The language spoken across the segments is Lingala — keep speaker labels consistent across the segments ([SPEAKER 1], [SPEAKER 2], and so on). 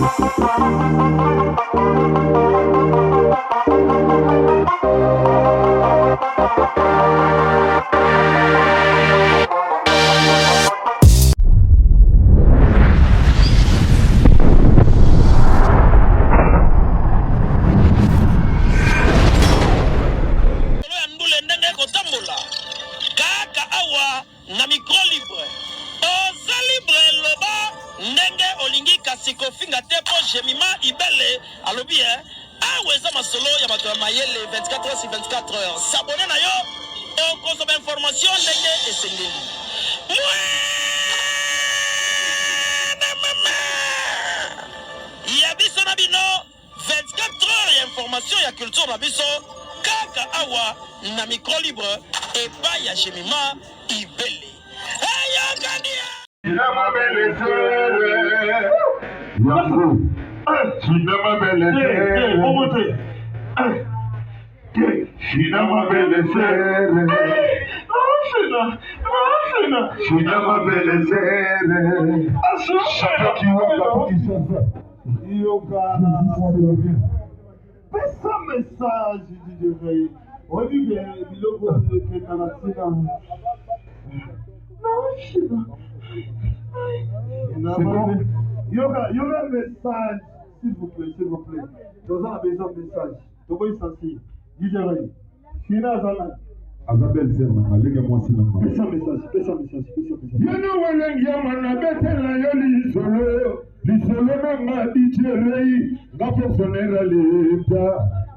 [SPEAKER 1] ya ndule ndenge ekotambola kaka awa na micro libre. Oza libre loba ndenge olingi kasi kofinga te po Jemima Ibele alobi eh awa eza masolo ya bato ya mayele 24 heures sur 24 heures. S'abonner na yo okozwa ba information ndenge esengeli. Mwana mama ya biso na bino 24 heures ya information ya culture na biso kaka awa na micro libre epai ya Jemima Ibele. Eyokani!
[SPEAKER 2] Yoka pesa message DJ Ray oyebi ke biloko ekenda na ntina yoka yoka message s'il vous plaît s'il vous plaît toza na besoin message toboyi sensi DJ Ray Fina aza nani?
[SPEAKER 3] Aza belle sœur na nga, leki ya mwasi na nga.
[SPEAKER 2] Pesa message, pesa message, pesa message.
[SPEAKER 3] Yo na welengi ya mana betela yo lisolo lisolo na nga DJ Ray nga fonctionnaire ya leta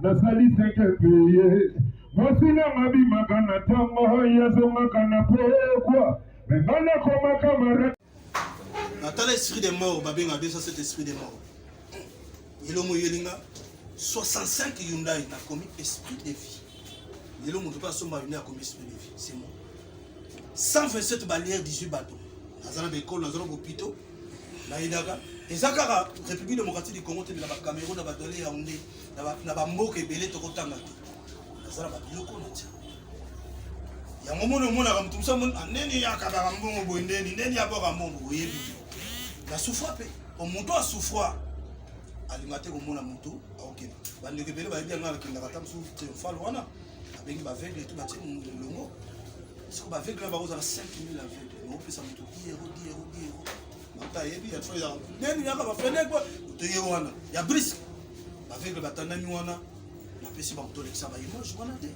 [SPEAKER 3] nasali 5 paye mwasi na nga bimaka na ntongo yazongaka na pokwa me nga nakomaka mara
[SPEAKER 4] Natala esprit de mort babenga biso cet esprit de mort. Elongo yelinga 65 Hyundai nakomi esprit de vie. Lelo moto mpe asomba Hyundai akomi esprit de vie, c'est moi. 127 balière 18 bateaux. Naza na baekole, naza na bopito, nayedaka. Eza kaka République démocratique du Congo te, na ba Cameroun, na ba Douala Yaoundé, na ba mboka ebele tokotanga te. Naza na ba biloko na tia. Yango moni omonaka moto mosusu amoni ah, ndeni akabaka mbongo boye ndeni ndeni abwaka mbongo oyebi te. Na souffra mpe po moto asouffra alinga te komona moto aokende. Bandeko ebele bayebi yango akendaka ata mosusu triomphal wana abengi baveugle to batie molongo siko baveugle wana bakozala 5000 aveugle okopesa moto 10 euro 10 euro 10 euro moto ayebi ya so ndeni yaka bafeneke moto ye wana ya briske baveugle batandami wana napesi bango tolekisa baimage wana te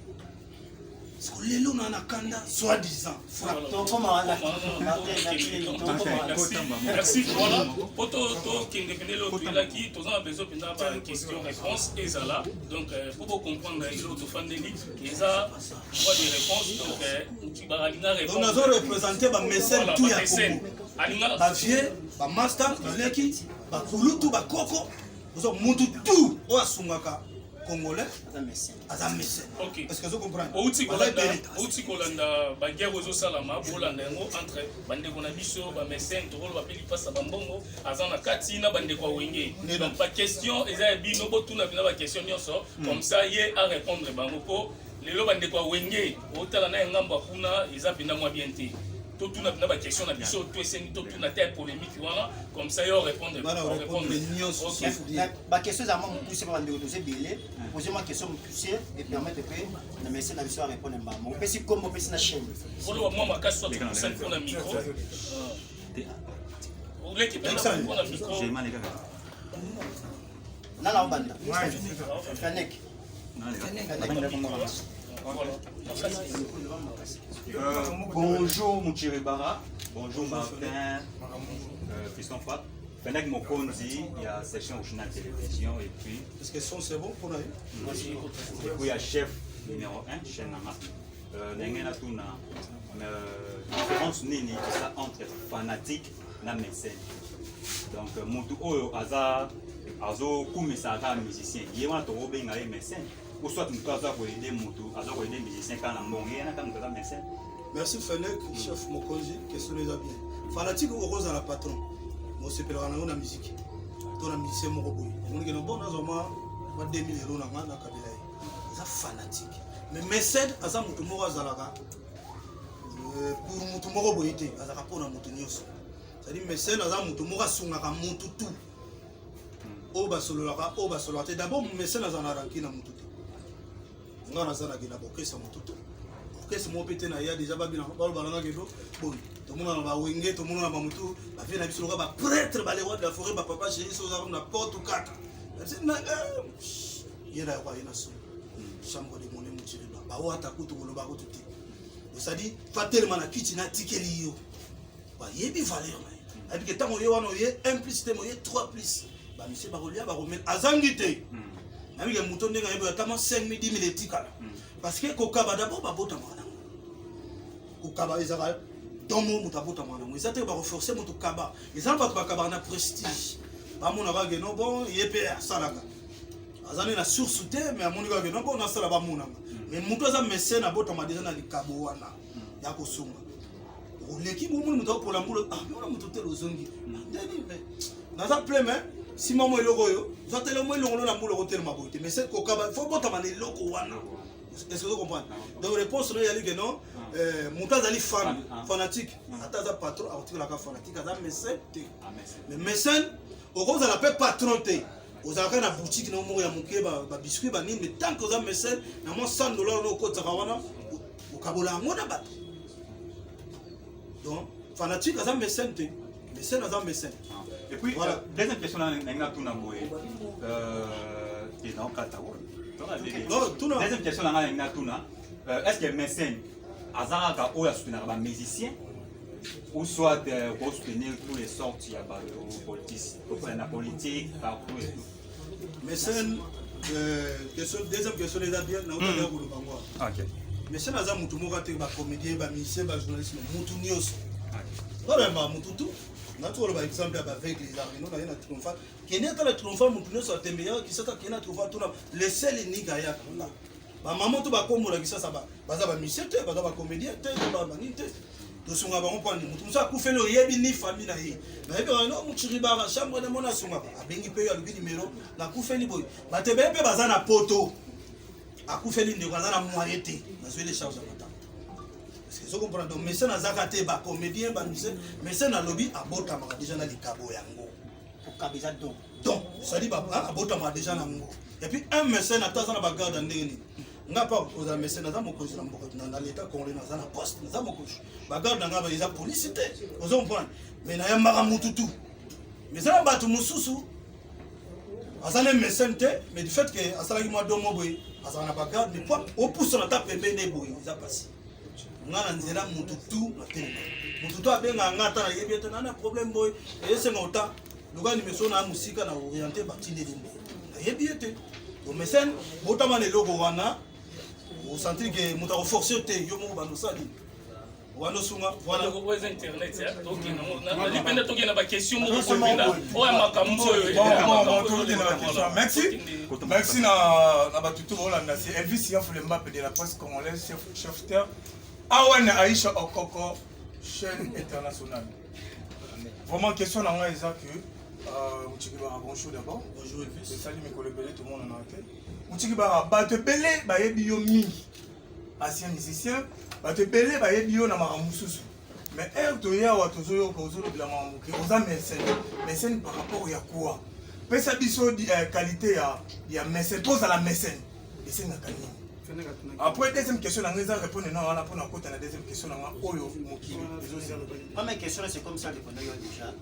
[SPEAKER 4] siko lelo na na kanda soit disant
[SPEAKER 5] merci voilà po tokende pene eloko toyelaki toza na besoin mpenza ba question réponse ezala donc po bocomprendre eloko tofandeli eza droit de réponse donc euh, alinga réponse
[SPEAKER 4] nazo représente bamécène tout ya congo bavieux bamaster baleki bakulutu bakoko ozo mutu tout oyo asungaka congolais aza mécène
[SPEAKER 5] Ok.
[SPEAKER 4] est-ce que ozo comprendre
[SPEAKER 5] outi
[SPEAKER 4] Baza
[SPEAKER 5] kolanda
[SPEAKER 4] ebele.
[SPEAKER 5] outi kolanda baguerre oyo ezosalama bolanda yango entre bandeko na biso bamécène tokoloba mpe lipasa bambongo aza na kati na bandeko ya wenge
[SPEAKER 4] Nde
[SPEAKER 5] donc baquestion eza ya bino botuna bino baquestion nyonso comme ça ye arépondre bango mpo lelo bandeko ya wenge otala na ye ngambo ya kuna eza mpenza mwa bien te totuna mpenza baquestion na biso to esengi totuna te ya polémique wana comme ça yo répondre
[SPEAKER 4] Bana répondre nyonso
[SPEAKER 5] Ok.
[SPEAKER 4] sauf rien.
[SPEAKER 6] baquestion ezala mwa mokuse mpo bandeko toza ebele pose mwa question mokuse epermettre mpe na mese na biso ya répondre mbama opesi kombo opesi na chaîne
[SPEAKER 5] oloba mwa makasi soit topusani mpona micro oleki mpenza mpona micro
[SPEAKER 6] nana obanda fenek
[SPEAKER 7] Bonjour Mouchirebara, bonjour Martin, euh, Fiston Frappe. Fenek Mokonzi, il y a section originale télévision et puis
[SPEAKER 4] Est-ce que son c'est bon pour la
[SPEAKER 7] et puis il y a chef numéro 1, chaîne Nanga. Euh, ndenge natuna euh, différence nini eza entre fanatique na mécène donc euh, mutu oyo aza azokumisa kaka musicien ye wana tokobenga ye mécène ou soit moto aza koyede motu aza koyede musicien kaka na mbongo ye wana kaka moto aza mécène
[SPEAKER 4] Merci Fenek, chef Mokonzi, question eza bien. Fanatique okozala patron. Mosepelaka na yo na musique. To na musicien moko boye. Omoni ke bon nazwa mwa mwa 2000 euros na nga nakabela ye. Eza fanatique. Mais mécène aza moto moko azalaka euh, pour moto moko boye te, azalaka mpo na moto nyonso. C'est-à-dire mécène aza moto moko asungaka moto tout. Oyo basololaka, oyo basololaka te. D'abord mécène aza na rancune na motu te. Nga naza na kenda orchestre motu te. Orchestre moko mpe te na ya déjà babina baloba nanga kendo boye. Tomona na bawenge, tomona na bamutu, bavie na biso lokola ba prêtre, ba les rois de la forêt, ba papa chéri, soza na porte kaka. Ye na yoka ye na solo. Chambre de monnaie mutireba. Ba wata kutu koloba kutu te. C'est-à-dire, fatelema na kiti na tikeli yo. Bayebi valeur na ye. Ayebi ke ntango ye wana oye 1 plus te oye 3 plus. Bamisie bakolia bakomela. Azangi te. Nayebi ke moto ndenge ayebi ata mwa 5 000 10 000 etikala. Parce que kokaba d'abord babotamaka nango. Kokaba ezalaka ntongo moto abotamaka nango. Eza te bakoforce moto kaba. Eza na bato bakabaka na prestige. Bamonaka ke no bon ye mpe asalaka. Aza nde na source te mais amoni kaka ke no bon nasala bamonanga. Mais moto aza mécène abotama déjà na likabo wana ya kosunga. Oleki bomoni moto akopola mbula, ah mona moto te lozongi. Ndeni mais naza plein mais nsima mo eloko oyo oza tele mo elongo na mbula okotelema boye te mais c'est kokaba faut botama na eloko wana. Est-ce que vous comprenez? Donc réponse no ezali que non, moto azali fan, fanatique, ata aza patron akotikalaka fanatique, aza mécène te. Mais mécène okozala mpe patron te. Ozalaka na boutique na moko ya moke ba biscuit ba nini, mais tant que oza mécène na mwa 100 $ no okotisaka wana okabola yango na bato. Donc fanatique aza mécène te, mécène aza mécène.
[SPEAKER 7] Et puis,
[SPEAKER 4] Voilà.
[SPEAKER 7] Deuxième question, na nga tuna boye. Ke na okata wo.
[SPEAKER 4] Non, tuna.
[SPEAKER 7] Deuxième question na nga na tuna. Est-ce que mécène azalaka oyo asoutenaka ba musicien ou soit pour soutenir tous les sortes ya bato politique, na politique partout et tout?
[SPEAKER 4] Mécène, question, deuxième question eza bien na otala koloba ngo.
[SPEAKER 7] OK.
[SPEAKER 4] Mécène aza mutu moko te, ba comédien, ba musicien, ba journaliste, mutu nyonso. Ngalo mutu tu. Nati koloba exemple ya bavegle eza reno na ye na triomphal. Kende ata na triomphal, mutu nyonso atembe yaka Kisasa, kende na triomphal tuna le seul unique ayaka nga. Bamama to bakombola Kisasa baza bamusicien te, baza bacomédien te, banini te. Tosunga bango mpo nini? Motu mosusu akufeli, oyebi ni famille na ye. Nayebi kaka no Muchiribara chambre de mona asungaka. Abengi mpe yo, alobi numero, nakufeli boye. Bato ebele mpe baza na poto. Akufeli ndeko aza na moyen te. Nazweli charge ya matanga. Parce que comprendre donc mécène azaka te ba comédien, ba musicien, mécène alobi abotamaka déjà na likabo yango.
[SPEAKER 6] Kokaba eza don.
[SPEAKER 4] Donc c'est-à-dire ba abotamaka déjà na yango. Et puis un mécène ata aza na ba garde ndenge nini. Nga pa kozala mécène aza mokonzi na mboka na l'état congolais, naza na poste, naza mokonzi. Ba garde na nga eza police te. Ozo comprendre? Mais nayambaka mutu tu. Mais eza na bato mosusu aza ne mécène te, mais du fait que asalaki mwa domo boye azala na bagarde, mais po opusana ata pembeni boye eza pasi. Nga na nzela mutu tu na telema, mutu tu abengaka nga ata nayebi ete na na problème boye, eyesenga ota luka numéro na mosika na orienté batindeli mbo nayebi ye te. Donc mécène botama na eloko wana, osentir ke moto akoforce te, yo moko bando osali wana osunga. Voilà.
[SPEAKER 5] Oyo eza internet, tokende tokende na baquestion moko boye mpenza oyo ya makambo oyo.
[SPEAKER 8] Merci, merci na na bato to bolanda. C'est Elvis Yafule Mbappe de la presse congolaise, chef chef terre awa na Aisha Okoko, chaîne internationale. Vraiment, question na ngai eza que Muchikibara, bonjour d'abord.
[SPEAKER 4] Bonjour Elvis.
[SPEAKER 8] Esali mikolo ebele tomonana te. Muchikibara, bato ebele bayebi yo mingi ancien musicien, bato ebele bayebi yo na makambo mosusu, mais heure toye awa tozoyoka ozolobela makambo ke oza mécène. Mécène par rapport ya quoi? Pesa biso qualité ya mécène. Mpo ozala mécène esengaka nini? Après, deuxième question na ngai eza répondre na wana mpona kota na deuxième question na nga oyo mokili ezozela.
[SPEAKER 6] Première question, c'est comme ça répondre yo déjà.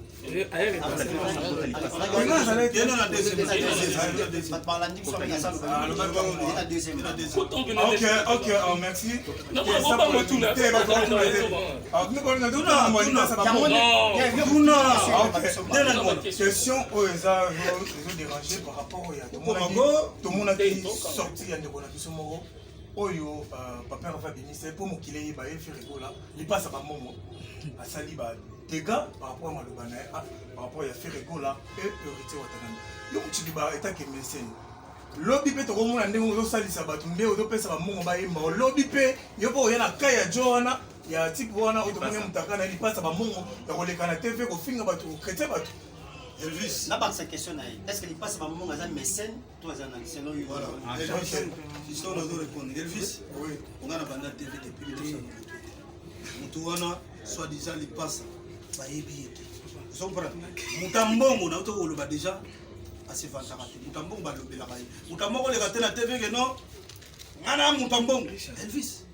[SPEAKER 6] Bato balandi biso na deuxième.
[SPEAKER 8] Ok, merci.
[SPEAKER 5] Non, tuna.
[SPEAKER 8] Question oyo eza ezodéranger par rapport ya tomonaki sortie ya ndeko na biso moko oyo papa Herve abimisa mpo mokili eyeba ye, Ferre Gola lipasa bambongo asali ba dégâts par rapport ya maloba na ye par rapport ya Ferre Gola et Héritier Watanabe. Yo mokili ba etake mécène, lobi mpe tokomona ndenge ozosalisa bato nde ozopesa bambongo bayemba. Olobi mpe yo mpo oya na kai ya jo wana ya type wana oyo tomoni mutaka na ye lipasa bambongo ya koleka na TV, kofinga bato, kokretien bato.
[SPEAKER 4] Elvis.
[SPEAKER 6] Nabakisa question na ye: est ce que lipasa bambongo aza mécène to aza nani selon yo?
[SPEAKER 4] Voilà. Elvis, fiston, nazo répondre. Elvis.
[SPEAKER 8] Oui.
[SPEAKER 4] Nga na banda TV depuis 1998. Motu wana soit disant lipasa bayebi ye te. Ozocomprendre? Moto ya mbongo nauti koloba déjà. Asevantaka te. Moto ya mbongo balobelaka ye. Moto ya mbongo oleka te na TV ke non. Nga na moto ya mbongo. Elvis,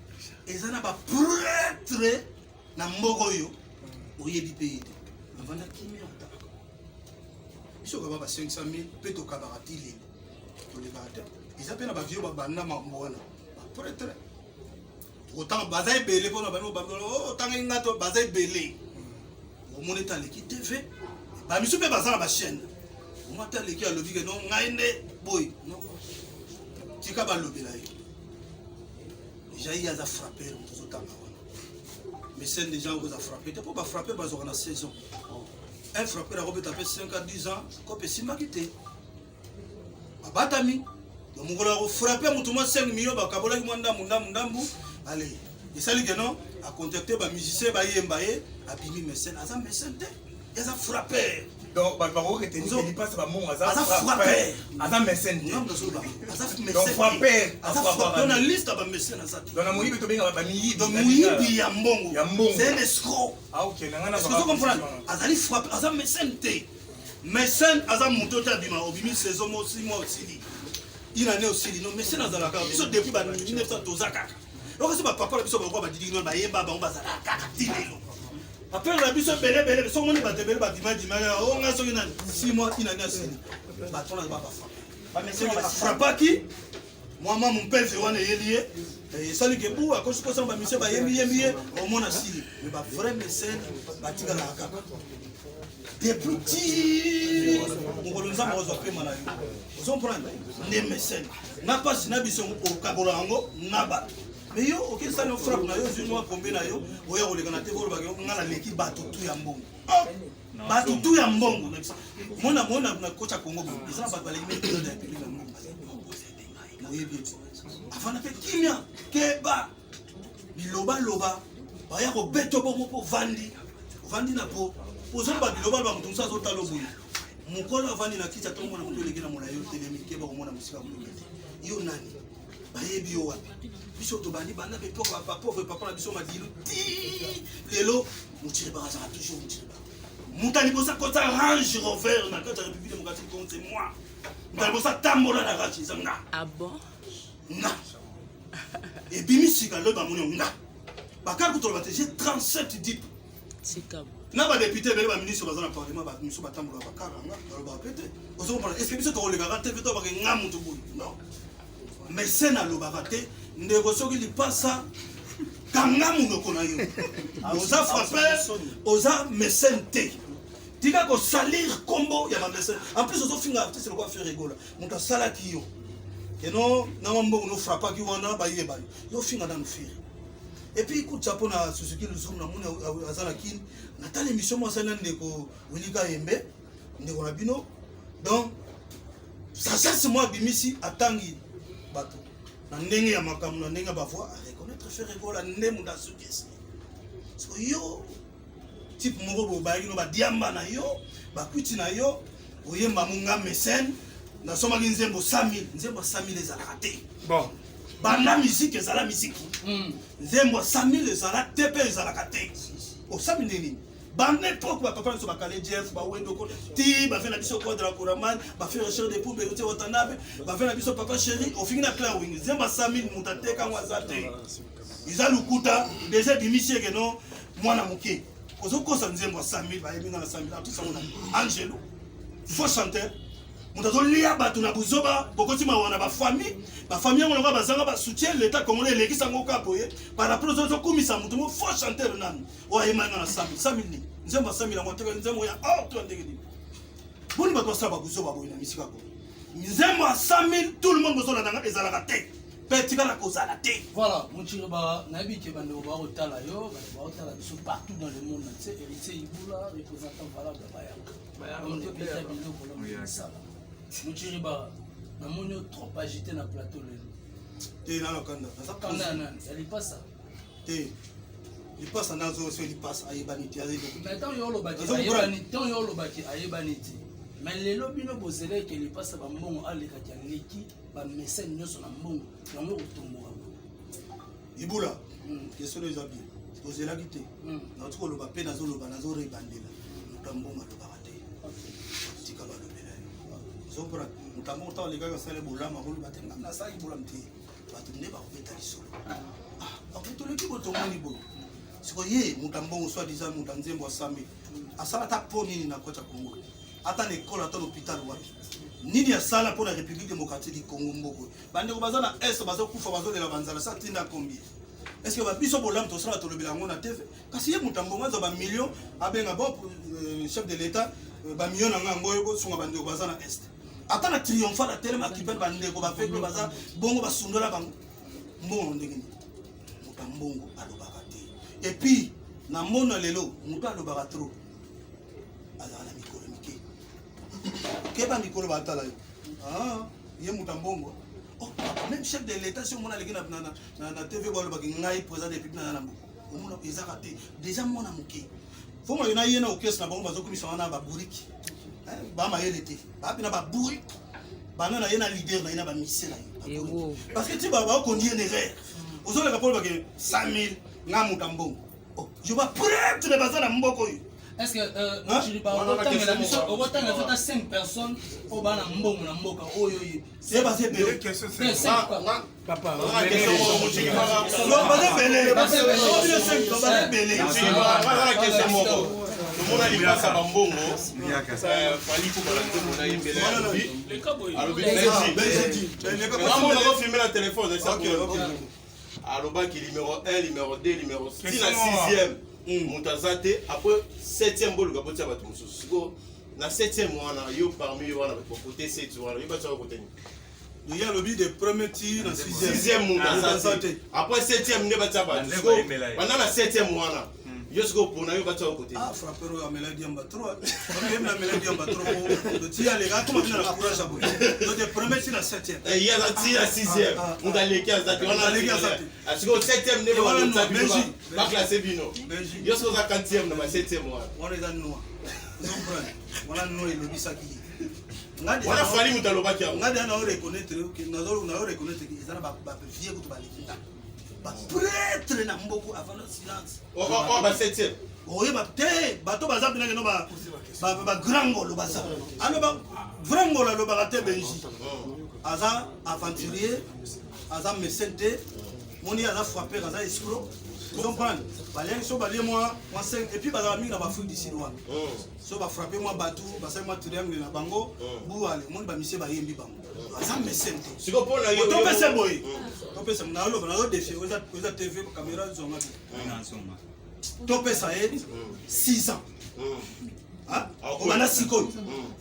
[SPEAKER 4] eza na ba prêtre na mboka oyo oyebi mpe ye te. Avanda kimia otaka. Biso kaba ba 500 000 mpe tokabaka ti lelo. Tolekaka te. Eza mpe na ba vieux babanda makambo wana. Ba prêtre Otanga baza ebele mpona bango otangaki nga to baza ebele. Omoni ete aleki TV. Ba misu mpe baza na ba chaîne. Omoni ete aleki alobi ke non ngai nde boye. Non. Tika balobela ye. Déjà ye aza frappeur moto ozotanga wana. Mais c'est déjà okoza frappé te mpo ba frappeur bazwaka na saison. Un frappeur akobeta mpe 5 à 10 ans kope esimbaki te. Babatami. Donc mokolo ya kofrappe moto mwa 5 millions bakabolaki mwa ndambu ndambu ndambu. Allez, esali ke non acontacte ba musicien bayemba ye abimi mécène. Aza mécène te, ye aza frappeur.
[SPEAKER 8] Donc bato bakoki retenir que lipasa bamongo aza
[SPEAKER 4] Aza frappeur.
[SPEAKER 8] Aza mécène te.
[SPEAKER 4] Non, nazoloba aza
[SPEAKER 8] Donc,
[SPEAKER 4] mécène te.
[SPEAKER 8] frappeur,
[SPEAKER 4] Aza
[SPEAKER 8] afrappaka
[SPEAKER 4] frappeur na
[SPEAKER 8] nde.
[SPEAKER 4] liste ya ba mécène aza te.
[SPEAKER 8] Donc na moyibi tobengaka bamiyibi.
[SPEAKER 4] Donc moyibi ya mbongo.
[SPEAKER 8] Ya mbongo.
[SPEAKER 4] C'est un escroc.
[SPEAKER 8] Ah ok, na nga na
[SPEAKER 4] Est-ce que vous comprenez? Azali frappeur, aza mécène te. Mécène aza moto te abima obimi saison mo 6 mois osili. Une année osili. Non, mécène azalaka biso depuis ba 1900 toza kaka. Donc c'est ba papa na biso ba ba didi no bayemba bango bazalaka kaka ti lelo. Après na biso ebele ebele soki omoni bato ebele babima dima o nga soki nani 6 mois une année asili. Bato na ba ba frappe. Soki afrappaki mwa mwa mompeve wana eyeli ye esali ke bu akosi kosala bamisie bayembi yembi ye omona sili. Mais ba vrai mécène batikalaka kaka depuis ti mokolo Nzambe akozwa pema na yo. Ozomprendre nde mécène nga mpasi na biso okabola yango na bato. Mais yo okesali yo frappe na yo ozwi mwa kombe na yo oya koleka na te olobaka yo nga naleki bato tu ya mbongo. Bato tu ya mbongo mona mona na kocha Congo boye eza na bato baleki mingi président de la République na mbongo oyebi ete afanda mpe kimia keba bilobaloba baya kobeta bongo mpo ovandi ovandi na po ozoloba bilobaloba moto mosusu azotala boye mokolo avandi na kiti atomona moto oleki na molai otelemi keba komona mosika koleka te yo nani bayebi yo wapi biso tobandi banda bepoka bapauvre papa na biso madilu ti lelo motiribaka azalaka toujours motiribaka moto ya liboso akota Range Rover na kati ya République démocratique Congo, c'est moi. Moto ya liboso atambola na Range eza nga.
[SPEAKER 9] Ah bon?
[SPEAKER 4] Nga ebimi sika loyo bamoni nga bakali kotoloba te, j'ai 37 dip na badepute ebele, baministre baza na parlement, bamisu batambolaka bakara nga balobaka pe te. Ozokomprendre? Est ce que biso tokolekaka te pe tobake nga moto boye? Non, mécène alobaka te. Ndeko, soki lipasa kanga monoko na yo, oza frappeur, oza mécène te. Tika kosalir kombo ya bamécène. En plus ozofinga artiste lokola Ferre Gola, moto asalaki yo keno na mwa mbongo nofrappaki wana bayeba yo, yo ofinga nanu Ferre. Et puis kuta mpo na Suzuki Luzum, namoni aza na Kini, natala émission mo asali na ndeko Wilika Yembe, ndeko na bino. Donc sagesse mo abimisi, atangi bato na ndenge ya makambo, na ndenge ya bavoix, areconnaître Ferre Gola nde moto asukisi. So yo type moko boye bayaki no badiamba na yo, bakwiti na yo, oyemba mo nga mécène, nasomaki nzembo 100 000. Nzembo ya 100 000 ezalaka te.
[SPEAKER 8] Bon.
[SPEAKER 4] Banda musique ezala musique, nzembo ya 100 000 ezala te mpe ezalaka te. Osami nde nini? Banda époque bapapa na biso bakale Jeff bawendoko ti bafe na biso Quadra Koraman, bafe Recherche de Poube Héritier Watanabe, bafe na biso Papa Chéri, ofingi na Claire Wing. Nzembo ya 100 000 moto ateka yango aza te, eza lokuta. Déjà ebimisi eke no mwana moke ozokosa nzembo ya 100 000, bayebi nga na 100 000. Artiste yango na Angelo, faux chanteur, moto azolia bato na buzoba. Bokoti mawa na bafamille, bafamille yango lokola bazanga basoutien, l'état congolais elekisa yango kaka boye par rapport ozokumisa moto mo faux chanteur nani oyo ayemaki nga na 100 000. 100 000 nini? Nzembo ya 100 000 yango ateka nzembo ya or to ya ndenge nini? Boni bato basala babuzoba boye na misika boye? Nzembo ya 100 000, tout le monde bozolanda nga, ezalaka te mpe etikala kozala te.
[SPEAKER 10] Voilà, Mochiriba, nayebi ke bandeko bakotala yo, bato bakotala biso partout dans le monde entier. Héritier Ibula, représentant valable ya Bayaka. Donc topesa biloko na mosala. Mochiriba, namoni yo trop agité na plateau lelo.
[SPEAKER 4] Te, nano kanda naza.
[SPEAKER 10] Kanda ya nani? Ya lipasa?
[SPEAKER 4] Te, lipasa nazo so lipasa ayebani te, aza eloko.
[SPEAKER 10] Mais ntango yo olobaki
[SPEAKER 4] Nazo comprendre.
[SPEAKER 10] ayebani, ntango yo olobaki ayebani te, mais lelo bino bozeleke lipasa bambongo alekaki, aleki bamécène nyonso na mbongo yango ekotomboka.
[SPEAKER 4] Ibula, question eza bien. Tozelaki te, nauti koloba mpe nazoloba, nazorebandela: moto ya mbongo alobaka te. Tika balobela yo. Ozomona moto yango ntango alekaki asali bolamu akoloba te ngai nasalaki bolamu te, bato nde bakobeta lisolo. Ah, ok, toleki boye tomoni boye. Sikoyo ye moto ya mbongo soit disant moto ya nzembo asami asala ata mpo nini na kati ya Congo, ata na ekole, ata na hôpital wapi, nini asala mpo na République démocratique du Congo? Mboko bandeko baza na est bazokufa, bazolela banzala, sa tinda combien? Est ce que babiso bolamu tosala tolobela yango na TV? Kasi ye moto ya mbongo azwa bamillion, abenga bon chef de l'état, bamillion na ngai yango oyo, bosunga bandeko baza na est. Ata na triomphal atelema akipele bandeko bafeklo baza bongo, basundola bango mbongo ndenge nini? Moto ya mbongo alobaka te. Et puis na mona lelo moto alobaka trop azala na mikolo mike. Keba mikolo batala yo. Ah, ye moto ya mbongo. Oh, même chef de l'état, si omona aleki na TV, balobaki ngai président de république naza na mboka, omona ezaka te. Déjà mwana moke fo moyo na ye na orchestre na bango bazokumisa wana babouriki bamayele te, bapi na babouriki bana na ye na leader na ye na bamise na ye, parce que ti baokondi ye na erreur. Ozoleka mpo olobake 100 000 nga moto ya mbongo. Oh, je ba prêtre baza na mboka oyo.
[SPEAKER 10] Est-ce que Chiriba okotangela biso, okotangela biso ata 5 personnes oyo baa na mbongo na mboka oyo oyebi?
[SPEAKER 4] Ye baza ebele.
[SPEAKER 10] Te, cinq, quoi.
[SPEAKER 8] Papa,
[SPEAKER 4] baza ebele, baza ebele.
[SPEAKER 9] Wana question moko, tomona lipasa bambongo Fally Ipupa na nzembo na ye mbele alobi alobi nazofilme na telefone, alobaki numéro 1, numéro 2, numéro ti na 6e moto aza te, après 7e boluka botia bato mosusu. Sikoyo na 7e wana, yo parmi yo wana bakote 7 wana, yo batiaka kote nini?
[SPEAKER 4] Ye alobi de premier ti na
[SPEAKER 9] 6e moto aza te, après 7e nde batia bato. Sikoyo banda na 7e wana, yo sikoyo mpona yo batiaka kote?
[SPEAKER 4] Ah, frappeur oyo amela diamba trop, amela amela diamba trop. Ti aleka akoma bina na courage ya boye. Donc de premier ti na 7e.
[SPEAKER 9] Ye aza ti na 6e, moto aleki aza te wana.
[SPEAKER 4] Aleki aza te.
[SPEAKER 9] Sikoyo 7e nde
[SPEAKER 4] Wana
[SPEAKER 9] balotsa bino,
[SPEAKER 4] Belgique.
[SPEAKER 9] baclasse bino.
[SPEAKER 4] Belgique.
[SPEAKER 9] Yo soki oza 4e na ba 7e wana.
[SPEAKER 4] Wana eza noir, ozocomprendre, wana noir elobisaki ye. Nga
[SPEAKER 9] Wana Fally moto alobaki yango.
[SPEAKER 4] Nga deja nao reconnaître, nao reconnaître ke eza na bavie kutu baleki nga, baprêtre na mboko avant na silence.
[SPEAKER 9] Oyo ba 7e.
[SPEAKER 4] Oyeba te bato baza mpena keno bagrand ngolo baza aloba vrai ngolo alobaka te. Benji aza aventurier, aza mécène te. Moni aza frappeur, aza escroc, comprendre. Baliaki so balie mwa mwa 5 et puis bazala mingi na baafrique du Sud wana, so bafrappe mwa bato, basali mwa triangle na bango buale. Moni bamisie bayembi bango, aza mécène te.
[SPEAKER 9] Sikoyo mpona yo
[SPEAKER 4] Topesa boye, topesa naloba nazo défier, oza TV, caméra zonga te. Topesa ye 6 ans. Hein? Obanda sikoyo,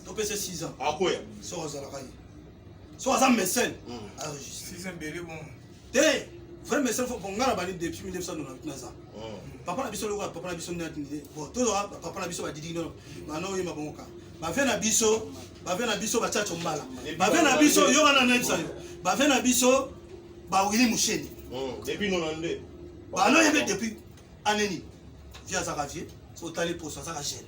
[SPEAKER 4] topesa 6 ans.
[SPEAKER 9] Akoya.
[SPEAKER 4] Soki azalaka ye, soki aza mécène, aregistre.
[SPEAKER 8] Sixième belé bon.
[SPEAKER 4] Te, vrai mécène fo nga na bani depuis 1998 naza papa na biso lokola papa na biso nde bon tozwaka papa na biso badidiki nono bana oyemba bongo kaka bave na biso, bave na biso bachacho mbala, bave na biso yo wana nayebisa yo, bave na biso bawili musheni.
[SPEAKER 9] Depuis 92.
[SPEAKER 4] Bana oyebi depuis aneni vie azaka vie, so otali poso azaka jeune.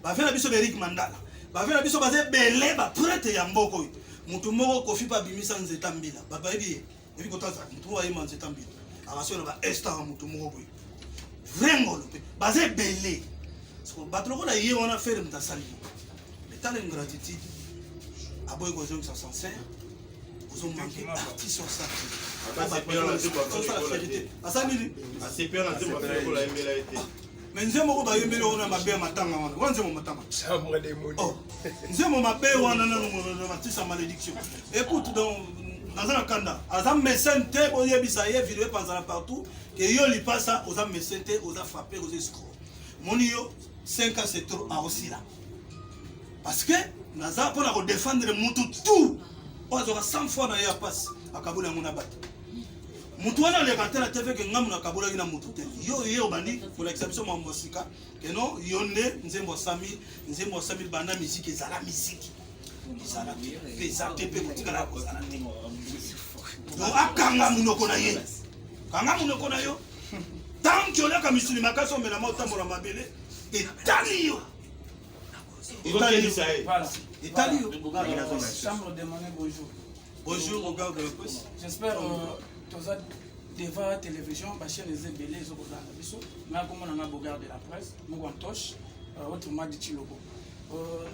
[SPEAKER 4] Bave na biso berik Mandala, bave na biso baza ebele, baprêtre ya mboka oyo. Motu moko Kofi mpe abimisa nzeta mbila, bato bayebi ye, ebi kota azalaka motu moko ayema nzeta mbila akasi na baestaka motu moko boye vrai ngolo mpe baza ebele. Siko bato lokola ye wana Ferre moto asali ye, mais tala ingratitude, aboyi kozongisa sincère, ozomanke artiste osala fierté, asali nini?
[SPEAKER 9] Asepela na nzembo afei kola yembela ye te.
[SPEAKER 4] Mais nzembo moko bayembeli wana mabe ya matanga wana, wana nzembo matanga. Oh, nzembo mabe wana nanu batisa malédiction. Écoute, donc naza na kanda, aza mécène te. Boyebisa ye, video epanzana partout ke yo lipasa oza mécène te, oza frappé, oza escroc. Moni yo 5 ans c'est trop, aosila, parce que naza mpona kodéfendre mutu tout oyo azwaka 100 fois na ye ya pasi, akaboli yango na bato. Mutu wana aleka te na TV ke ngambo nakabolaki na mutu te. Yo ye obandi kolakisa biso mambo ya sika keno yo nde nzembo ya 100 nzembo ya 100. Banda misiki ezala, misiki ezala te mpe eza te mpe kotikala kozala te. Donc akanga monoko na ye, kanga monoko na yo. Tant que oliaka misuni makasi, omelama, otambola mabele, etali yo, etali yo.
[SPEAKER 10] Voilà.
[SPEAKER 4] Etali yo.
[SPEAKER 10] Chambre de monnaie, bonjour.
[SPEAKER 4] Bonjour au gars de la presse.
[SPEAKER 10] J'espère toza devant la télévision, bachaîne eza ebele ezokozala na biso. Ngai komona nga Bogard de la presse, moko Antoche, autrement dit Chilobo.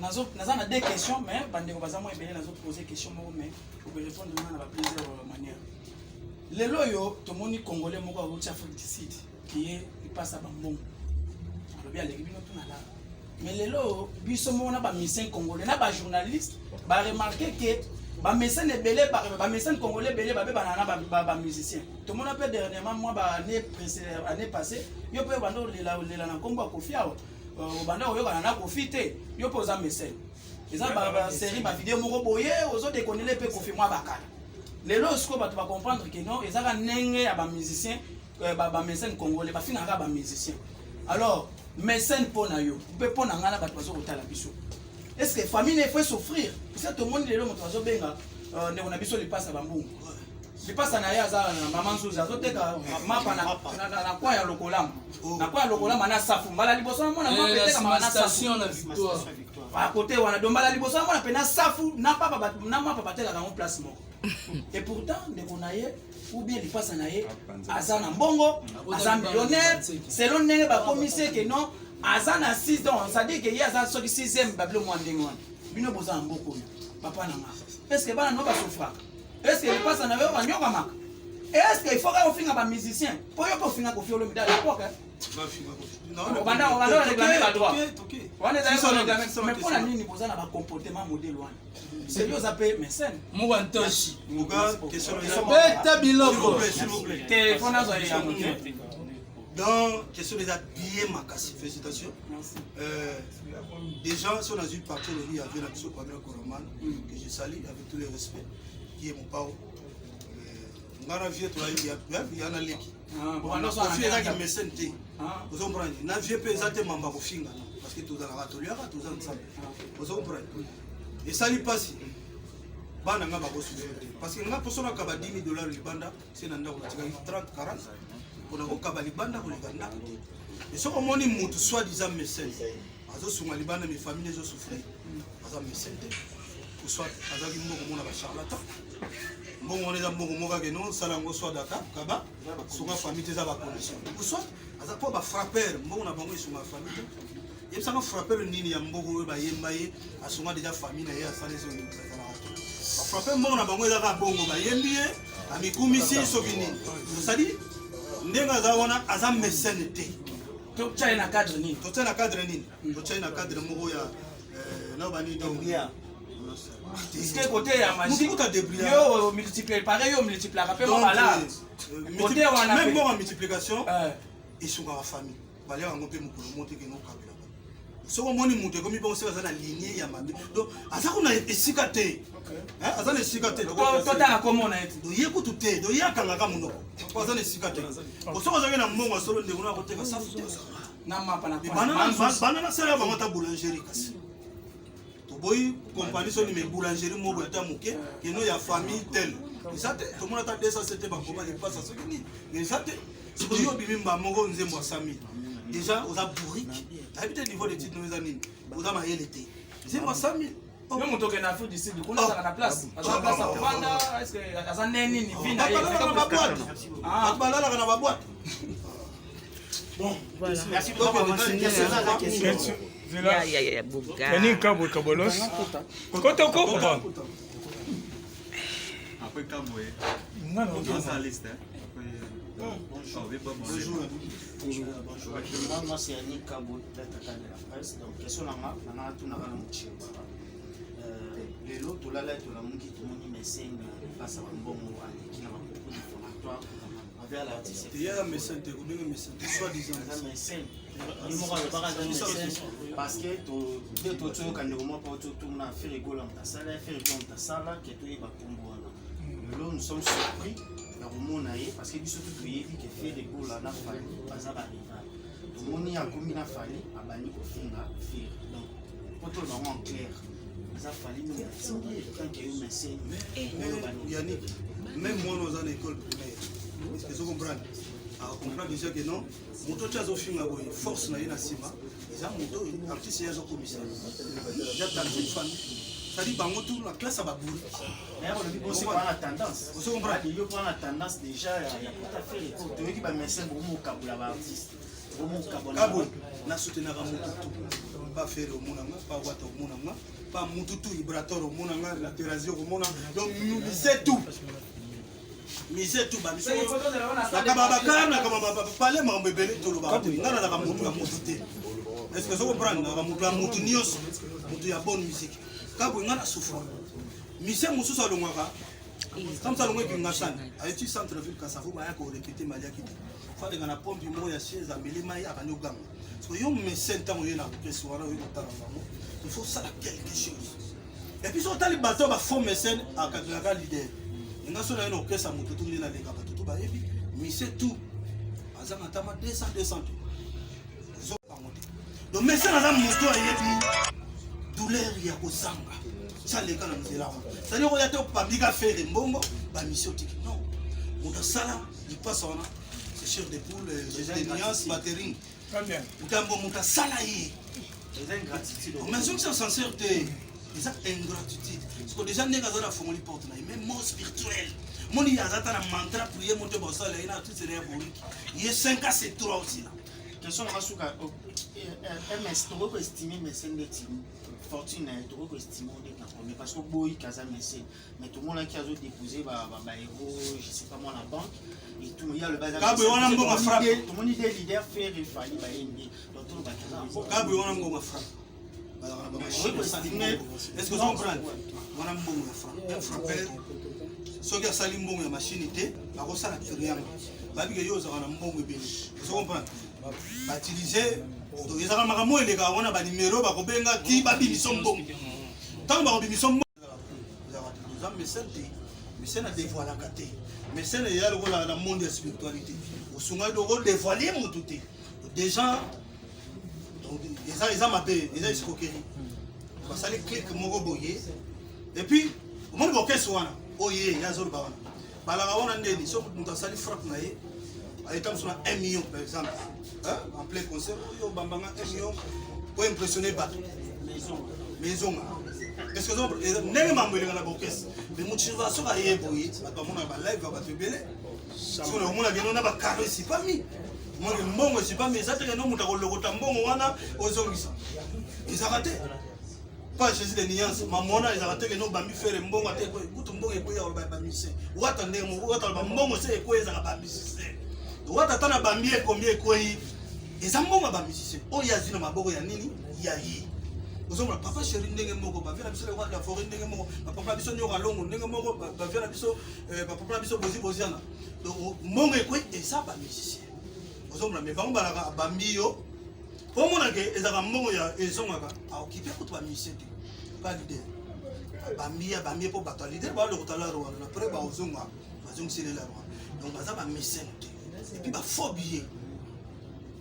[SPEAKER 11] Naza na deux questions, mais bandeko baza mwa ebele, nazo poser question moko, mais okorépondre nga na ba plusieurs manières. Lelo oyo tomoni Congolais moko awuti Afrique du Sud kiye lipasa bambongo, alobi aleki bino tuna la. Mais lelo biso moko na bamusicien congolais na bajournaliste baremarquer ke bamécène ebele, bamécène congolais ebele babebana na bamusicien. Tomona mpe dernièrement mwa baannée année passée, yo mpe obanda olela olela na nkombo ya Kofi awa, obanda koyokana na Kofi te. Yo mpe oza mécène, eza basérie bavideo moko boye ozodekonele mpe Kofi mwa bakala. Lelo sikoyo bato bacomprendre ke non, ezaka ndenge ya bamusicien, bamécène congolais bafingaka bamusicien. Alors mécène, mpo na yo mpe mpo na ngai na bato baza kotala biso, est ce que famille ne faut souffrir? Parce tomoni lelo moto azobenga ndeko na biso lipasa bambungu, lipasa na ye aza na mama Nzuzi, azoteka mapa na kwa ya Lokolama, na kwa ya Lokolama na safu. Mbala liboso namona mapa etekamaka na safu akote wana. Do mbala liboso namona mpe na safu na papa na mapa batekaka yango place moko. Et pourtant ndeko na ye ou bien lipasa na ye aza na mbongo, aza millionnaire selon ndenge bakomisi ke non, aza na 6 donc c'est-à-dire ke ye aza soki 6e babilo mwa ndenge wana. Bino boza na mboka oyo, papa na nga, est ce que bana no basouffraka? Est ce que lipasa na yo banyokamaka? Est ce que il faut kaka ofinga bamusicien mpo yo mpe ofinga Kofi Olomide à l'époque? Obanda obanda réclamer badroit wana ezali koréclamer, mais mpo na nini boza na bacomportement modèle wana? Seli oza mpe mécène.
[SPEAKER 10] Moko ntoshi beta biloko.
[SPEAKER 11] Telefone azwa yango te.
[SPEAKER 4] Donc question eza bien makasi, félicitations. Déjà si on a vu partir le riz avec la biso Pamela Koroman, que je salue avec tous les respects, qui est mon pao nga na vie toyali ya na leki. Kofi ezaki mécène te, ozo comprendre? Na vie mpe eza te mamba kofinga, non, parce que tozalaka toliaka, toza nzambe, ozo comprendre? Esali mpasi, bana nga bakosouffrir te, parce que nga mposo nakaba 10 000 dollars libanda se na ndako natikaki 30 40 mpona kokaba libanda koleka ndako te. Soki omoni motu soit disant mécène azosunga libanda, mais famille ezosouffrir, aza mécène te, ou soit azalaki mbongo mona bacharlatan. Mbongo wana eza mbongo moko ake no sala yango, soit daka kaba sunga famille te, eza bacondition, ou soit aza mpo bafrappeur mbongo na bango esunga famille te. Yebisanga frappeur nini ya mbongo oyo bayemba ye asunga deja famille na ye, asala ezalaka te. Bafrappeur mbongo na bango ezaka bongo, bayembi ye, amikumisi soki nini. Osali ndenge aza wana, aza mécène te.
[SPEAKER 11] Totya ye na cadre nini?
[SPEAKER 4] Totya na cadre nini? Totya ye na cadre moko ya na bani donc
[SPEAKER 11] Puisque côté ya magie yo multiplier pareil, yo multipliaka mpe mo bala côté wana.
[SPEAKER 4] Même mbongo ya multiplication esungaka famille, baliaka yango mpe mokolo mo te kende okabela. Soki omoni moto ekomi bongo, soki aza na ligne ya mabe, donc aza kuna esika te, aza na esika te.
[SPEAKER 11] Totanga komona ye te.
[SPEAKER 4] Do ye kutu te, do ye akangaka monoko po aza na esika te. Soki ozalaki na mbongo ya solo, ndeko na akoteka safu te.
[SPEAKER 11] Na mapa na
[SPEAKER 4] bana nasala bango ata boulangerie, kasi toboyi kompani soni, mais boulangerie moko ata moke keno ya famille tel eza te. Tomona ata 207 bakoma lipasa soki nini, mais eza te. Sikoyo yo obimi mba moko nzembo ya 100 000, déjà oza bourrique, nayebi te niveau d'étude no eza nini, oza mayele te, nzembo ya 100 000.
[SPEAKER 11] Yo moto okende Afrique du Sud, kuna azalaka na place, aza place akofanda, est ce que aza nde nini vi na ye?
[SPEAKER 4] Bato balalaka na baboite.
[SPEAKER 6] Bon,
[SPEAKER 12] voilà.
[SPEAKER 6] Merci.
[SPEAKER 12] Ya, ya, ya, Boga.
[SPEAKER 5] Nani Kabwe Kabolos? Kotoko. Bon.
[SPEAKER 7] Après Kabwe.
[SPEAKER 5] Non, non,
[SPEAKER 7] non. la liste. Hein.
[SPEAKER 6] Bonjour.
[SPEAKER 4] Bonjour.
[SPEAKER 6] Bonjour. Moi, moi c'est Yannick Kabo, tata de la presse. Donc, question nanga, nanga tunaka na mochimba. Lelo tolala tolamuki, tomoni mécène face à bambongo aleki na bapropos diffamatoires envers l'artiste.
[SPEAKER 4] Ya mécène te, kobenga mécène te, soit disant.
[SPEAKER 6] Aza mécène, ye moko alobaka aza mécène, parce que nde toyoka ndeko moko totuna Ferre Gola moto asala, Ferre Gola moto asala ke toyeba nkombo wana. Lelo nous sommes surpris ya komona ye, parce que biso tu toyebi ke Ferre Gola na Fally baza barival. Tomoni akomi na Fally, abandi kofinga Ferre. Donc po toloba yango en clair, eza Fally nde atindi ye tant que yo mécène?
[SPEAKER 4] Yannick, même mwana oza na école primaire, est-ce que comprendre acomprendre déjà que non, moto ti azofinga boye, force na ye na nsima eza moto oyo artiste ye azokomisa ya tantine famille, c'est-à-dire bango tout na classe ya babourrique.
[SPEAKER 6] Olobi bosi wana tendance,
[SPEAKER 4] ozo comprendre?
[SPEAKER 6] Yo wana tendance déjà ya kota Ferre, toyoki bamécène bomokabola baartiste, bomokabola.
[SPEAKER 4] Kabo nasoutenaka motu tu. Pa Ferre omona nga, pa Wata omona nga, pa mututu Ibrator omona nga, la Terrazie omona. Donc c'est tout. Mise tout ba biso. Nakaba bakar nakaba ba pale makambo ebele tolobaka te. Nga nazalaka mutu ya mutu te. Est-ce que ozo comprendre? Nazalaka mutu ya mutu nyonso. Mutu ya bonne musique. Kabwe nga na souffre. Mise mosusu alongwaka Comme ça, alongwe Kingasani, ayeti centre ville Kasavu, baya ko répéter maliaki te. Fadeka na pompe moko ya chaise ameli mai abandi oganga. Parce que yo mécène ntango oye na orchestre wana oye kotala bango, il faut osala quelque chose. Et puis soki otali bato ba faux mécène akazalaka leader. Nga so na ye na orchestre ya moto tu nde naleka bato tu bayebi mise tout azanga ata ma 200 200 te. Ozokango te. Donc mécène aza moto ayebi douleur ya kozanga. Ça leka na nzela wana. C'est-à-dire oya te opambika fere mbongo ba mission tiki. Non. Moto asala lipasa wana c'est chef de poule, chef de nuance, batterie.
[SPEAKER 8] Très bien.
[SPEAKER 4] Moto moto asala ye.
[SPEAKER 6] Eza ingratitude.
[SPEAKER 4] Mais soki c'est sincère te. Eza ingratitude. Parce que déjà ndenge aza na fongoli porte na ye, mais mot spirituel. Moni aza ata na mantra prier moto basala ye na tout c'est boriki. Ye 5 à c'est 3 aussi là.
[SPEAKER 6] Question na masuka ms tokoki koestime mese ndeti fortune na ye tokoki koestime ndeti na combien parce que oboyi kaza mese mais tomonaki azodépose baeuro je sais pas moi na banque et tout ye alobi
[SPEAKER 4] Kabwe wana mbongo frappe.
[SPEAKER 6] tomoni de leader Ferre Fally bayembi donc tolobaki aza na mbongo.
[SPEAKER 4] Kabwe wana mbongo frappe. Bazalaka na ba machine esali mbongo. Est-ce que ozo comprendre? Wana mbongo ya frappe. Un frappeur soki asali mbongo ya machine te bakosala triangle. Bayebi ke yo ozalaka na mbongo ebele. Ozo comprendre? Bautilize donc ezalaka makambo oyo elekaka wana ba numero bakobenga ti babimisa mbongo. Ntango bakobimisa mbongo eza mécène te. Mécène adevoilaka te. Mécène eya lokola na monde ya spiritualité. Osungaki donc odevoile motu te. Déjà donc eza eza mabe, eza escroquerie. Basali clique moko boye. Et puis omoni bokesi wana oyo ye azoloba wana. Balaka wana ndeni soki moto asali frappe na ye ayeta mosu na 1 million par exemple. Hein? En plein concert oyo bambanga 1 million po impressionner bato. Maison. Est-ce que zo ndenge mambo elenga na bokesi. Mais moto soki aye boye bato bamonaka ba live ya bato ebele. Soki omona bino na ba carré esipami. Omoni mbongo esipami eza te kende moto akolokota mbongo wana ozongisa. Ezaka te. Pas Jésus de nuance, mamona ezaka te kende obambi fere mbongo ate kutu mbongo ekweya oloba ba musicien. Wata ndenge moko wata oloba mbongo se ekweya ezaka ba musicien. Wata ata na bambi ekombi ekweyi eza mbongo ya ba musicien. Oyo azwi na maboko ya nini? Ya ye. Ozomona papa chéri ndenge moko, ba vie na biso le roi de la forêt ndenge moko, ba papa na biso nyoka longo ndenge moko, ba vie na biso ba papa na biso bozi boziana. Donc mbongo ekweyi eza ba musicien. Ozomona mais bango balaka bambi yo. Omona ke ezaka mbongo ya ezongaka aokipe kutu ba musicien te. Ba leader. Bambi ya bambi po bato ya leader ba lokota la Rwanda na près ba ozonga bazongiseli la Rwanda. Donc baza ba musicien te. Et puis ba faux billets.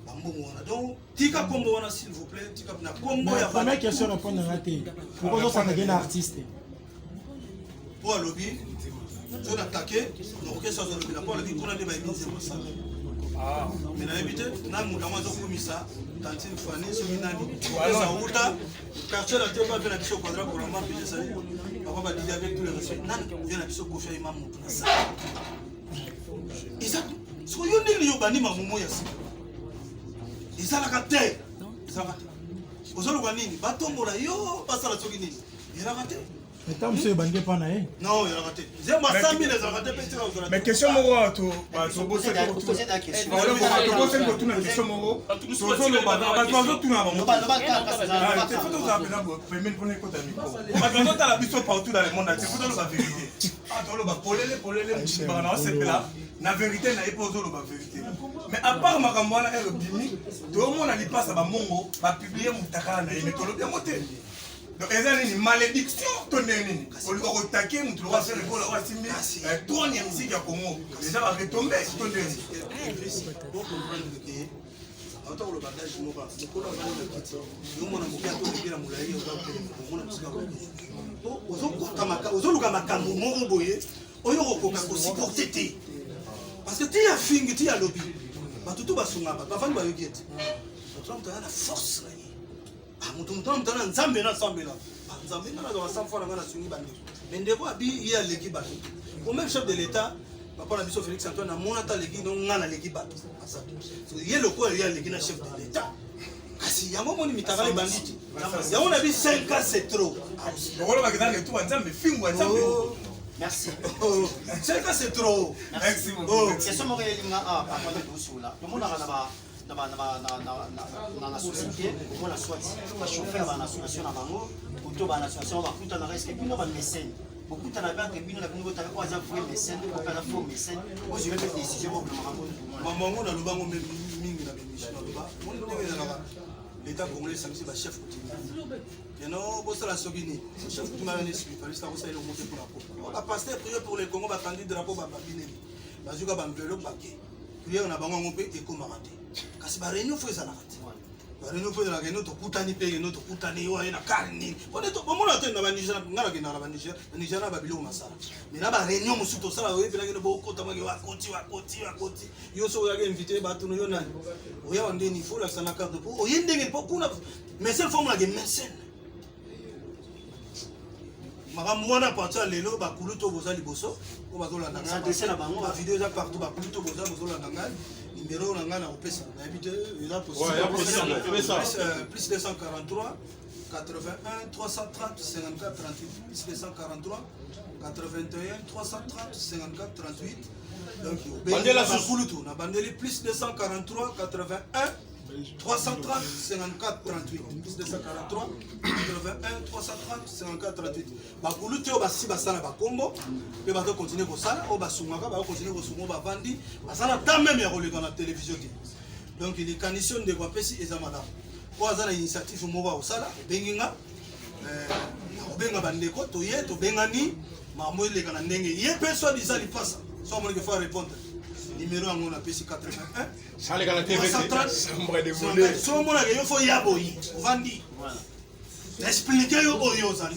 [SPEAKER 4] Ba mbongo wana. Donc tika kombo wana s'il vous plaît, tika na kombo ya
[SPEAKER 12] première question répondre na te. Pourquoi ozo s'attaquer na artiste?
[SPEAKER 4] Po alobi so na take nakoki so azolobi na po alobi kuna nde bayebi nzembo asala. Mais nayebi te na moto yango azokumisa tantine Fanny soki nani eza wuta quartier la te ba vie na biso quadra couramment puis je salue papa ba DJ avec tout le respect nani vie na biso Koffi ayima moto na sala eza soki yo ndenge yo bandi mamumo ya sika ezalaka te ezalaka te ozoluka nini batombola yo basala soki nini ezalaka te
[SPEAKER 12] Mais tant mosusu ebandi epa na ye.
[SPEAKER 4] Non, ezalaka te. Nzembo ya 100 000 ezalaka te mpe tika kozala.
[SPEAKER 8] Mais question moko awa to tobosani kotuna question moko tozoloba bato bazotuna bango te faut tozala mpena pembeni mpona ekota micro bato bazotala biso partout dans le monde entier faut toloba vérité toloba polele polele baka na osepela na vérité na ye mpo ozoloba vérité mais à part makambo wana ere obimi toomona lipasa bamongo bapublie motakala na ye mais tolobi yango te. Donc eza nini malédiction to ndenge nini oluka kotake motu lokola Ferre Gola oyo asimbi trône ya musique ya Congo eza ba retombe to ndenge nini?
[SPEAKER 4] Auta koloba dage moko mokolo avandi na kiti yo mwana moke atoleki na molai oza kotelema komona mosika ozokota ozoluka makambo moko boye oyo okokoka kosupporte te parce que ti ya fingi ti ya lobi bato tu basungaka bato bafandi bayoki ete moto na moto aza na force na ye. Ah, moto moto na moto na nzambe na sambela. Ah, nzambe nga nazwaka 100 fois na nga nasungi bandeko. Mais ndeko abi ye aleki bato. Au même chef de l'État, papa na biso Félix Antoine amona ata aleki no nga naleki bato. Aza te. So, ye lokola ye aleki na chef de l'État. Kasi yango moni mitakala ebandi te. Yango na bi 5 ans c'est trop.
[SPEAKER 8] Okolobaka eza retour ya Nzambe, fimbu ya Nzambe.
[SPEAKER 4] Oh.
[SPEAKER 6] Merci.
[SPEAKER 4] 5 ans c'est trop.
[SPEAKER 6] Merci
[SPEAKER 4] Oh.
[SPEAKER 6] Question moko elinga awa par contre tokosola. Tomonaka na ba na ba na ba na na na na société omona soit ba chauffeur ba na association na bango oto ba na association bakutanaka est-ce que bino ba mécène bokutana mpe entre bino na bino botala oyo aza vrai mécène oyo mpe aza faux mécène ozwi mpe décision bobima bango.
[SPEAKER 4] Maman ngo naloba ngo mingi na bémission naloba. Moni ndenge ezalaka l'état congolais esangisi ba chef coutumier. Yano bosala soki nini? Chef coutumier na spiritualiste akosala eloko te mpona ko. Ba pasteur prier pour le Congo batandi drapeau ba babineli. Bazuka ba enveloppe bake. Prière na bango yango mpe ekomaka te. Kasi ba réunion fo ezalaka te. Ba réunion fo ezalaka eno tokutani mpe eno tokutani yo aye na kar nini. Pone to bomona te na ba Niger nga nakendaka na ba Niger, na Niger na ba biloko nasala. Mais na ba réunion mosusu tosala oyebelaki no bokota maki wakoti wakoti wakoti. Yo soki oyaki invité bato no yo nani? Oya wa ndeni fo olakisa na carte po oye ndenge po kuna mécène fo omonake mécène. Makambo wana partir ya lelo bakulutu oyo boza liboso oyo bazolanda ngai
[SPEAKER 6] S'adresser na bango.
[SPEAKER 4] ba video eza partout bakulutu oyo boza bozolanda ngai numéro na ngai nakopesa nayebi te eza
[SPEAKER 9] Ouais, ya possible. Pesa.
[SPEAKER 4] Plus, plus 243 81 330 54 38 plus 243 81 330 54 38 donc
[SPEAKER 9] Bandela susu.
[SPEAKER 4] bakulutu na bandeli plus 243 81 330 54 38 plus 243 81 330 54 38 bakulutu oyo basi basala bakombo mpe bazo continue kosala oyo basungaka bazo continue kosunga oyo bavandi basala ta meme ya koleka na télévision te. Donc likanisi oyo ndeko apesi eza malamu oyo aza na initiative moko ya kosala obengi nga nakobenga bandeko toye tobengani makambo eleka na ndenge ye mpe soit disant lipasa so amoniki faut répondre numéro yango napesi 81
[SPEAKER 9] Aleka na TV te.
[SPEAKER 4] 330
[SPEAKER 9] Chambre de monnaie.
[SPEAKER 4] so omonaka yo fo ya boye ovandi explike yo oyo ozali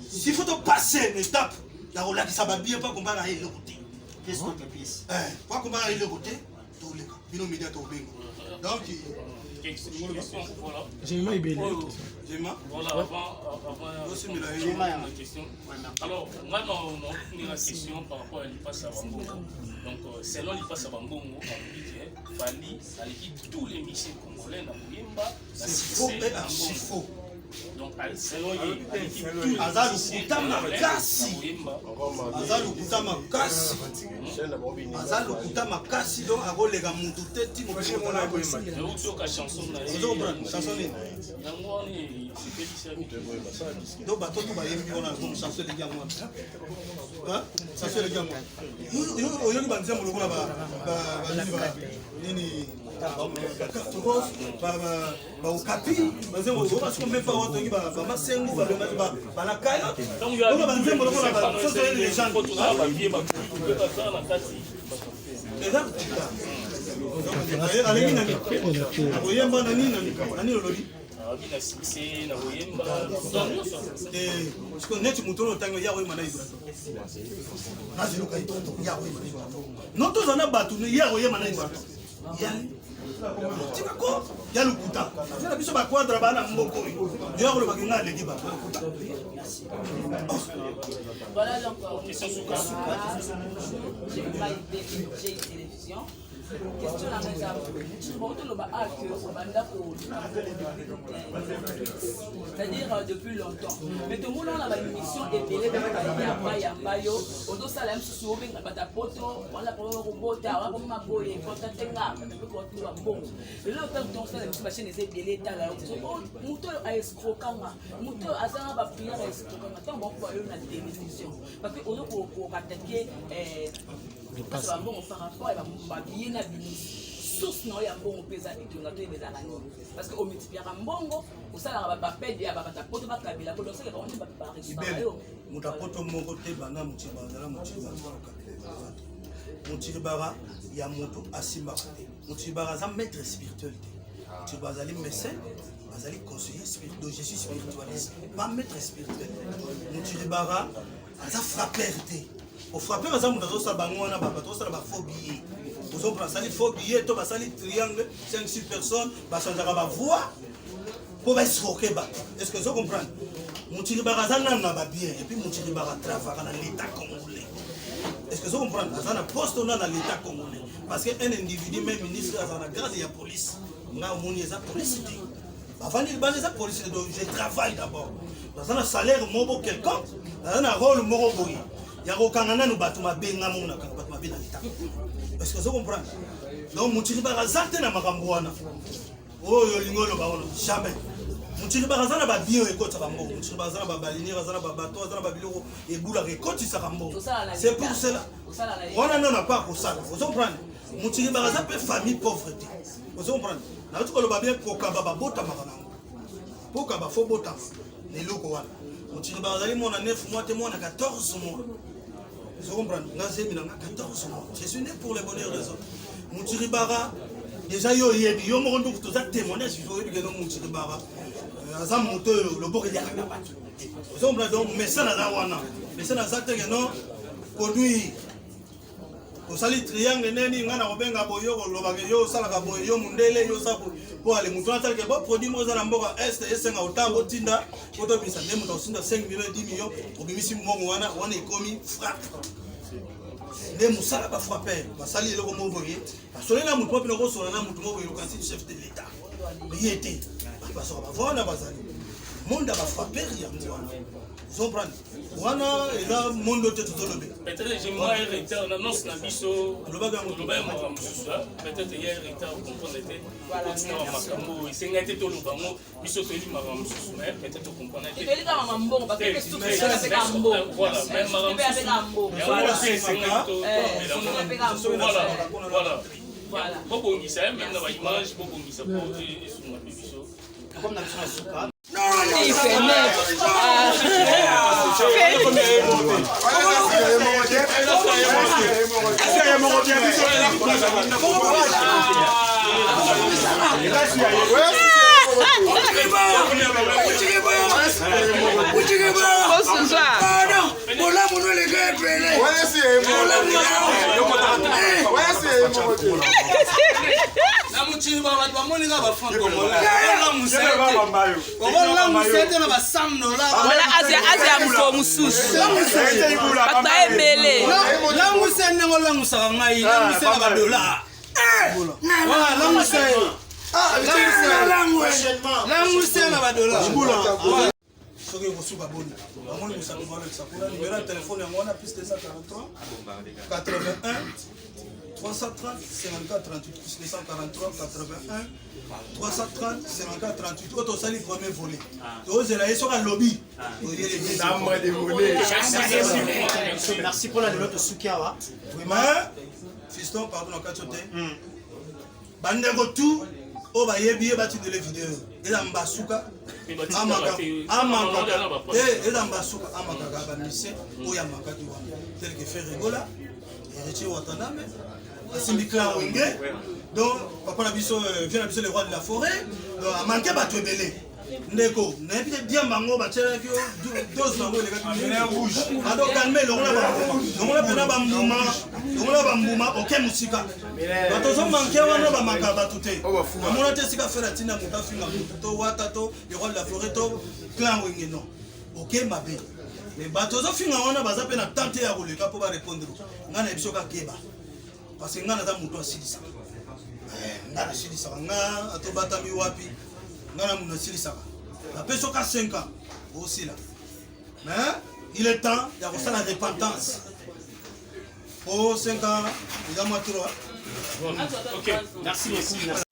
[SPEAKER 4] s'il faut topasser une étape ya kolakisa babie mpo akombana ye eloko te.
[SPEAKER 6] Pièce contre pièce.
[SPEAKER 4] Po akombana ye eloko te toleka bino media tobenga donc
[SPEAKER 5] Question, voilà.
[SPEAKER 12] Jemima Ibele.
[SPEAKER 5] Oyo.
[SPEAKER 4] Jemima.
[SPEAKER 5] Voilà, avant, avant
[SPEAKER 4] Osimila
[SPEAKER 5] la
[SPEAKER 4] ye.
[SPEAKER 5] question. Alors, moi, non, non, question par rapport à l'Ipass à Bambongo. Donc, selon l'Ipass à Bambongo, on dit que Fally, aleki tous les musiciens congolais na Koyemba, na
[SPEAKER 4] C'est faux
[SPEAKER 5] succès,
[SPEAKER 4] et
[SPEAKER 5] na
[SPEAKER 4] archi
[SPEAKER 5] mbongo.
[SPEAKER 4] faux.
[SPEAKER 5] Donc, selon ye, aleki tous les
[SPEAKER 4] Aza
[SPEAKER 5] musiciens
[SPEAKER 4] lokuta
[SPEAKER 5] congolais
[SPEAKER 4] makasi.
[SPEAKER 5] na Koyemba.
[SPEAKER 4] Aza lokuta makasi. Aza lokuta makasi donc akoleka mutu te ti mokili
[SPEAKER 5] Nauti yoka chanson na ye.
[SPEAKER 4] Ozo comprendre chanson nini?
[SPEAKER 5] Yango wana esepelisi
[SPEAKER 4] Donc bato to bayembi wana album chanson eleki yango wana. Hein? Chanson eleki yango wana. Yo oyoki banzembo lokola ba ba ba nini ba nini ba carte rose ba ba ba okapi banzembo oyo basiko même pas otoki ba ba masengu ba ba ba ba la kayo. Donc banzembo lokola ba soso ya légende. Eza lokuta. Alengi nani? Akoyemba na nini na nini olobi?
[SPEAKER 5] Abi na succès na koyemba donc nyonso.
[SPEAKER 4] Sikoyo neti moto oyo otangi ya koyemba na Ibrato naziluka Ibrato ya koyemba na Ibrato no toza na bato ya koyemba na Ibrato ya tika ko ya lokuta aza na biso baquadre bana mboka oyo yo ya kolobaki nga aleki bato ya lokuta.
[SPEAKER 13] Voilà donc,
[SPEAKER 5] Question suka.
[SPEAKER 13] Jemima Ibele, J Télévision. Question na ngai eza bon toloba a que obanda koluka c'est-à-dire depuis longtemps mais tomona na baémission ebele bayamba yamba yo ozosala ye mosusu obenga bata poto wana problème kobota wana problème boye contacte nga bata mpe kotuba mbongo lelo ntango tokosala biso bachaîne eza ebele etala yo moto oyo aescrokanga moto oyo azanga baprière aescrokanga ntango bakoba yo na télévision parce que ozo kokatake bambongo par rapport ya babiye na bimisi source na oyo ya mbongo mpe eza etonga to ezalaka nini parce que omultipliaka mbongo osalaka bapede ya babata poto bakabela po donc bango nde baresukaka yo.
[SPEAKER 4] Moto apoto moko te banda motili bazala motili bazala motili bara ya moto asimbaka te. Motili bara aza maître spirituel te. Motili bara azali mécène, azali conseiller spirituel. Donc je suis spiritualiste, pas maître spirituel. Motili bara aza frappeur te. Ofrappeur aza moto azosala bango wana bato azosala bafaux billet. Ozomona basali faux billet to basali triangle 5 6 personnes bachangeaka bavoix mpo baescroke bato. Est ce que ozo comprendre? Motili bara aza nanu na babien et puis motili bara travaillaka na l'état congolais. Est ce que ozo comprendre? Aza na poste ona na l'état congolais parce que un individu même ministre aza na grade ya police. Nga omoni eza police te. Bavandi libanda eza polisi donc je travaille d'abord. Naza na salaire moko quelconque, naza na rôle moko boye ya kokanga nanu bato mabe nga moko nakanga bato mabe na leta. Est-ce que ozo comprendre? Donc mutili baka aza te na makambo wana. Oyo olingi oloba wana jamais. Mutili baka aza na ba bien ekotisaka mbongo. Mutili baka aza na ba baliniere, aza na ba bateau, aza na ba biloko ebulaka ekotisaka mbongo. C'est pour cela. Wana nano apa kosala. Ozo comprendre? Mutili baka aza pe famille pauvre te. Ozo comprendre? Nauti koloba bien kokaba babotamaka nango. Kokaba fo botama na eloko wana. Mutili baka azali mwana 9 mois te mwana 14 mois. Ozo comprendre? Nga zemi na nga 14 mois. Je suis né pour le bonheur des autres. Mutili baka déjà yo oyebi yo moko nduku toza témoignage yo oyebi keno Mutili baka aza moto oyo loboko eliaka na bato. Ozo comprendre? Donc mesana aza wana. Mesana aza te keno produit osali triangle neni ngai nakobenga boye yo kolobaka yo osalaka boye yo mundele yo osala boye mpo ale moto wana atalike bo produit moko eza na mboka est esenga otango otinda po tobimisa nde moto akosinda 5 million 10 million obimisi mbongo wana wana ekomi frappe nde mosala bafrapper basali eloko moko boye basoli na moto moko mpena kosola na moto moko boye lokanisi chef de l'état ye te bato basoka bavoi wana bazali monde ya bafrapper yango wana ozomprendre wana eza mondo te tozolobela
[SPEAKER 5] peut-être j'ai moi un retard na annonce na biso tolobaki makambo mosusu peut-être ya retard comprendre te otina ba makambo esengaki te toloba yango biso toyebi makambo mosusu mais peut-être ocomprendre te voilà mais makambo mosusu yango te esengaki tolobela yango voilà voilà bobongisa même na baimage bobongisa po esunga mpe biso
[SPEAKER 6] comme na biso na suka
[SPEAKER 14] Bolamu no eleka ebele.
[SPEAKER 10] Na mokili bato bamoni nga bafranc congolais okolangusa te na ba 100 dollars
[SPEAKER 13] wala azia azia mokolo mosusu bato ba ebele
[SPEAKER 10] langusa ndenge olangusaka ngai langusa na badollar langusa ye langusa na badollar
[SPEAKER 4] soki ekosuka boni bamoni mosapi balekisa kuna nimero ya telefone yango wana plus 243 81 330 54 38 plus 243 81 330 54 38 oyo tosali premier volet tozela ye soki alobi
[SPEAKER 6] merci mpona lelo tosuki awa
[SPEAKER 4] vraiment fiston pardon na kati yo te bandeko tout oyo bayebi ye batindele video eza mbasuka amakaka te eza mbasuka amakaka bamisien oyo amakaki wana tel que Ferre Gola Héritier Watanabe asimbi clan Wenge donc papa na biso vieux na biso le roi de la forêt donc amanke bato ebele ndeko nayebi te diamba yango batielaki yo dose yango elekaki ado calme longola mpena bambuma longola bambuma oke mosika bato ozomanke wana bamaka bato te namona te esika fere atinda moto afinga moto to wata to le roi de la forêt to clan wenge non oke mabe mais bato ozofinga wana baza mpe na temps te ya koleka mpo barépondre ngai na biso kakeba parce que ngai naza moto asilisaka ngai nasilisaka ngai atobatami wapi ngai na moto nasilisaka napesi oka 5 ans osila mais il est temps ya kosala repentance po 5 ans eza mwa 3.
[SPEAKER 5] Ok,
[SPEAKER 6] merci beaucoup.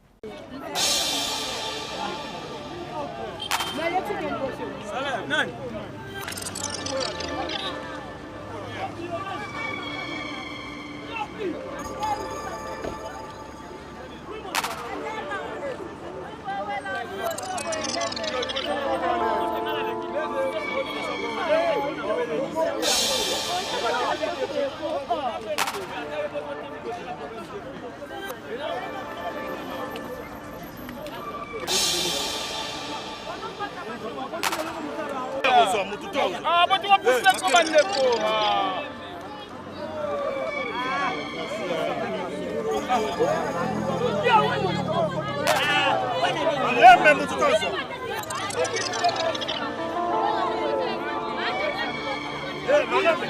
[SPEAKER 10] Nani?
[SPEAKER 5] Ah, bato bapusa ko bandeko.
[SPEAKER 3] Malembe mutu tozo. Eh, malembe.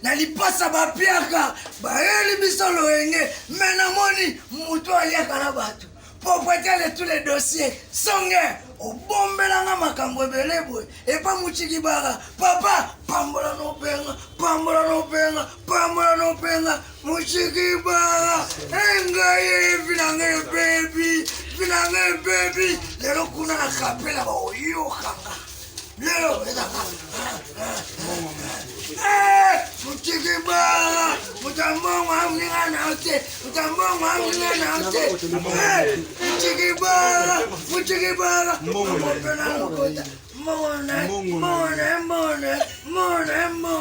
[SPEAKER 14] Na lipasa bapiaka bayeli biso loyenge me namoni moto aliaka na bato propriétaire de tous les dossiers songe obombelanga makambo ebele boye epa muchikibaka papa pambola nopenga pambola nopenga pambola nopenga muchikibaka engai evi nanga ebebi vi nanga ebebi lelo kuna na kapela bakoyokanga lelo ezaka mutiki bala moto mbongo amoninga na yo te moto mbongo amoninga na yo te mutiki bala mutiki bala mbongo lokota mbongo mbongo mbongo mbongo mbongo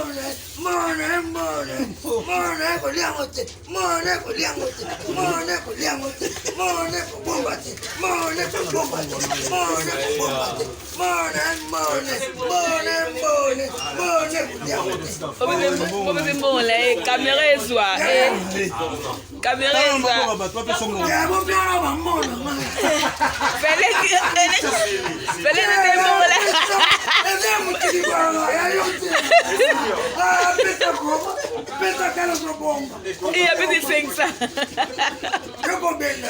[SPEAKER 14] mbongo mbongo mbongo koliango te Mone koliango te, mone koliango te, mone kobomba te, mone kobomba te, mone kobomba te, mone mone mone mone mone koliango te.
[SPEAKER 13] Obebe mbongo na ye, kamera ezwa. Kamera ezwa.
[SPEAKER 14] Bopiana bamona.
[SPEAKER 13] Felix Felix mbongo na.
[SPEAKER 14] Eza mokili banga ya yo te. Ah, pesa koma. Pesa kala kobonga.
[SPEAKER 13] Il y avait des 500.
[SPEAKER 14] Yoko benga.